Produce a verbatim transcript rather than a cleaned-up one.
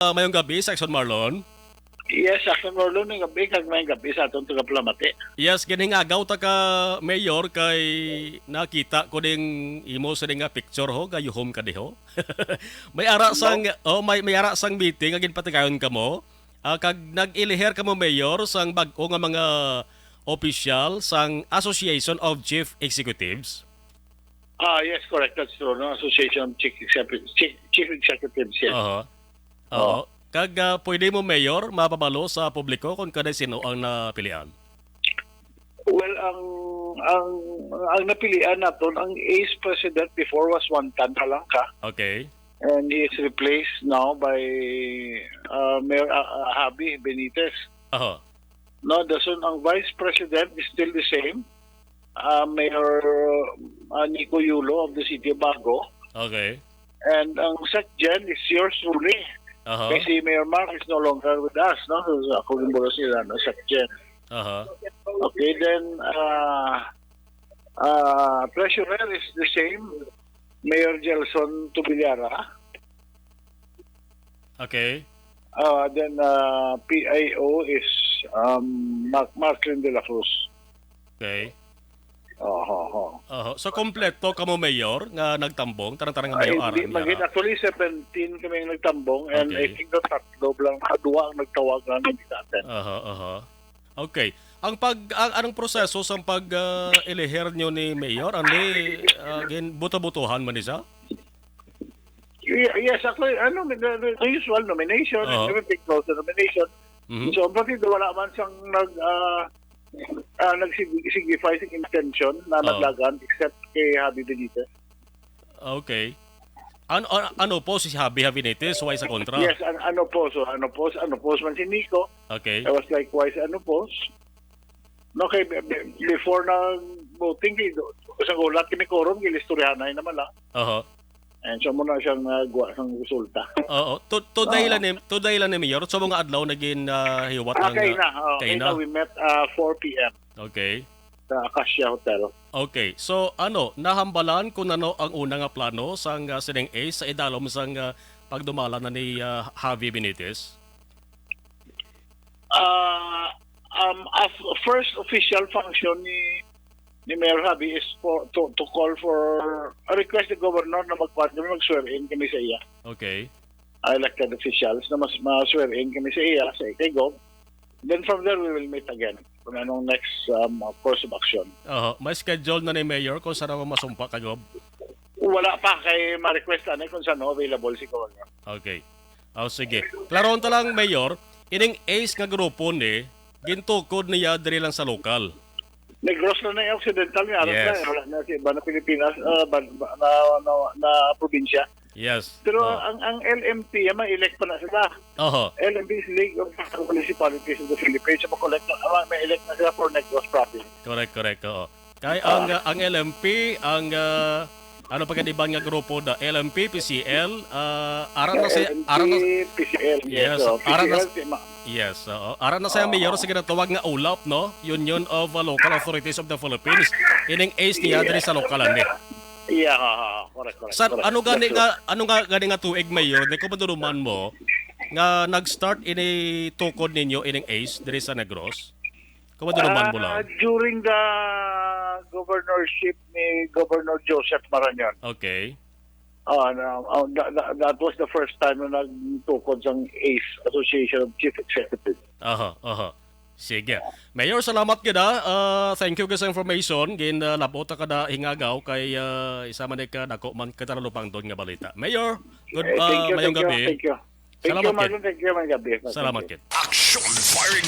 Ah, mayong gabi, Saxon Marlon. Yes, Saxon Marlon, mayong gabi, kag mayong gabi sa atong tagapalamati. Yes, ginhingagaw ta ka, Mayor, kay nakita ko ding imo sa nga picture ho, gayuhom ka diho. May ara sang, oh, may, may ara sang meeting nga ginpatigayon kamo. Ah, kag nag-iliher kamo, Mayor, sang bag-o nga mga opisyal sang Association of Chief Executives. Ah, yes, correct. That's true. No? Association of Chief Execu-, Chief, Chief Executives, yes. Aha. Oo. Oo. Kag, ah, pwede mo, Mayor, mapabalo sa publiko kung kanay sino ang napilian? Well, ang, ang, ang napilian naton, ang ace president before was Juan Tan Halangka. Okay. And he is replaced now by, uh, Mayor, uh, uh, Javi Benitez. Aha. No, dason ang vice president is still the same, uh, Mayor, uh, Nico Yulo of the City of Bago. Okay. And ang secgen is yours truly. Aha. Kay si Mayor Mark is no longer with us, no? So, ako rin bulos nila, no? Secgen. Aha. Okay, then, uh, uh, treasurer is the same, Mayor Gelson Tubilara. Okay. Uh, then, uh, P I O is, um, Mark, Marklin de la Cruz. Okay. Oho, oho. Oho. So, kompleto kamo, Mayor, nga nagtambong? Tarang-tarang nga Ay, Mayor, hindi aran niya, magin-, ha? Actually, seventeen kami ang nagtambong, and I Okay. think the tatlo lang, ah, duwa ang nagtawag lang, hindi sa atin. Aha, aha. Okay. Ang pag, ang, anong proseso sa pag, ah, eleher nyo ni Mayor? Ano, ah, gin-, buto-butuhan man isa? Y-, yes, actually, ano, the, the, the usual nomination, Oo. everything close to nomination. Mhm. So, ang partido, wala man siyang nag, ah, ah, nagsig-, signify sa intention na Oo. naglagan, except kay Javi Benitez. Okay. Ano, ano, ano po si Javi Benitez? Why sa kontra? Yes, an-, ano po, so, ano po, ano po, man si Nico. Okay. I was likewise, ano po. No, kay be-, be-, before na voting, kay do-, sa gulat kini quorum, gilistoryahanay naman lang. Oho. And so, muna siyang nagwa sang resulta. Oo. To-, today Oo. lang ni, today lang ni Mayor. So, mga adlaw naging, ah, hiwat Ah, ang, kay ah, na, oh, kay kay na. na, we met, ah, four P M. Okay. Sa Acacia Hotel. Okay. So, ano, nahambalan kung ano ang una nga plano sang, ah, sining ace sa idalom sang, ah, pagdumala na ni, ah, Javi Benitez? Ah, um, a f-, first official function ni, ni Mayor Javi is for, to, to call for a request ni Governor na magkuan kami, mag-swear in kami sa iya. Okay. Ah, elected officials na mas, ma-swear in kami sa iya, sa kay Gov. Then from there, we will meet again kung anong next, um, course of action. Oho. May schedule na ni Mayor kung saan mo masumpa ka, Gov? Wala pa kay ma-request ani kung saan available si Governor. Okay. Oh, sige. Klaron ta lang, Mayor, ining ace nga grupo ni, gintukod niya diri lang sa lokal. Negros na na yung Occidental nga, aras Yes. na, wala na sa iba na Pilipinas, ah, ban-, ba-, na, na, na probinsya. Yes. Pero Oh. ang, ang L M P, ah, may elect pa na sila. Oho. L M P is League of Municipalities of the Philippines. So, makolekta, ah, may elect na sila for Negros Province. Correct, correct. Oo. Kay Ah. ang, ah, ang L M P, ang, ah, ano pa gani iban nga grupo na L M P, P C L, ah, ara na sa, L M P, ara na, P C L, yes, yes, so, ara na, P C L, si ma- yes, oo. Ara na sa Oo. Mayor sa ginatawag nga ulap, no? Union of, uh, Local Authorities of the Philippines. Ining ace niya Yes. diri sa lokal, ani. Yeah, ah, ah, correct, correct, Sir, correct. ano gani That's nga, ano nga gani nga tuig, Mayor, di ko maduruman mo nga nag-start ini tukod ninyo ining ace diri sa Negros? Kung maduruman mo Ah, lang. during the governorship ni Governor Joseph Marañon. Okay. Ah, na, ah, that, that, that was the first time na nagtukod sang ace, Association of Chief Executive. Aha, aha. Sige. Mayor, salamat gid, ah. Ah, thank you gid sa information. Gin, ah, labot ka da hingagaw kay, ah, isa man ka dako man ka talupangdon nga balita. Mayor, good, Eh, thank ah, you, mayong thank you, gabi. thank you. Thank Salamat you, gid. Marlon. Thank you, mayong gabi. Salamat Thank you. gid.